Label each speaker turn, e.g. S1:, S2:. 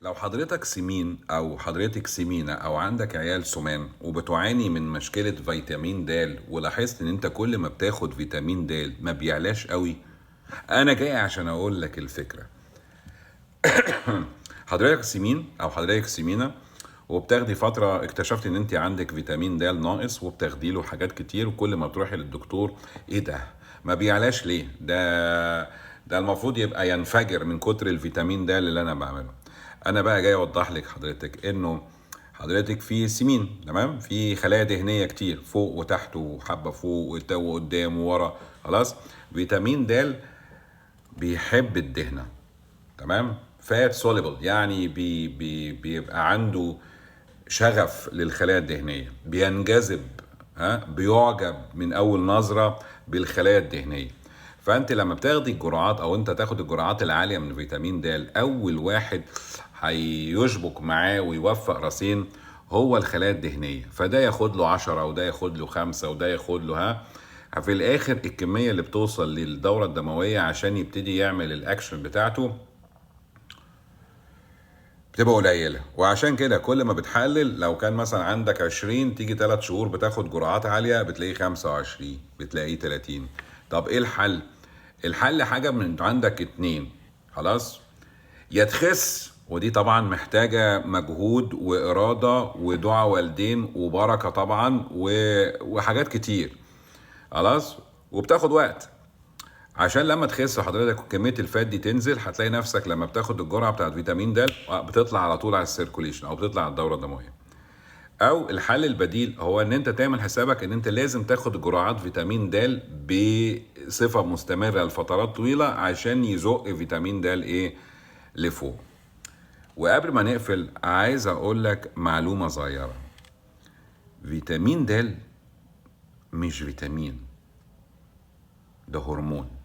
S1: لو حضرتك سمين او حضرتك سمينة او عندك عيال سمان وبتعاني من مشكلة فيتامين د، ولاحظت ان انت كل ما بتاخد فيتامين د ما بيعلاش قوي، انا جاي عشان اقول لك الفكرة. حضرتك سمين او حضرتك سمينة وبتاخدي فترة، اكتشفت ان انت عندك فيتامين د ناقص وبتاخدي له حاجات كتير، وكل ما تروحي للدكتور ايه ده ما بيعلاش ليه؟ ده المفروض يبقى ينفجر من كتر الفيتامين د اللي انا بعمله. انا بقى جاي اوضح لك حضرتك انه حضرتك في سمين، تمام، في خلايا دهنية كتير فوق وتحت وحبه فوق وقدام وورا، خلاص. فيتامين د بيحب الدهنه، تمام، fat soluble، يعني بي بي بيبقى عنده شغف للخلايا الدهنية، بينجذب، ها، بيعجب من اول نظره بالخلايا الدهنية. فانت لما بتاخدي الجرعات او انت تاخد الجرعات العالية من فيتامين د، اول واحد هيشبك معاه ويوفق راسين هو الخلايا الدهنية، فده ياخد له 10 وده ياخد له 5 وده ياخد له، ها، في الاخر الكمية اللي بتوصل للدورة الدموية عشان يبتدي يعمل الاكشن بتاعته بتبقى قليله. وعشان كده كل ما بتحلل، لو كان مثلا عندك 20 تيجي 3 شهور بتاخد جرعات عالية بتلاقيه 25، بتلاقيه 30. طب ايه الحل؟ الحل حاجة من عندك 2، خلاص، يا تخس، ودي طبعا محتاجه مجهود واراده ودعاء والدين وبركة طبعا وحاجات كتير، خلاص، وبتاخد وقت. عشان لما تخس حضرتك كمية ال fat دي تنزل، هتلاقي نفسك لما بتاخد الجرعة بتاعت فيتامين د بتطلع على طول على ال circulation او بتطلع على الدورة الدموية. او الحل البديل هو ان انت تعمل حسابك ان انت لازم تاخد جرعات فيتامين د بصفة مستمرة لفترات طويلة عشان يزق فيتامين د ايه لفوق. وقبل ما نقفل عايز اقول لك معلومة صغيرة، فيتامين د مش فيتامين، ده هرمون.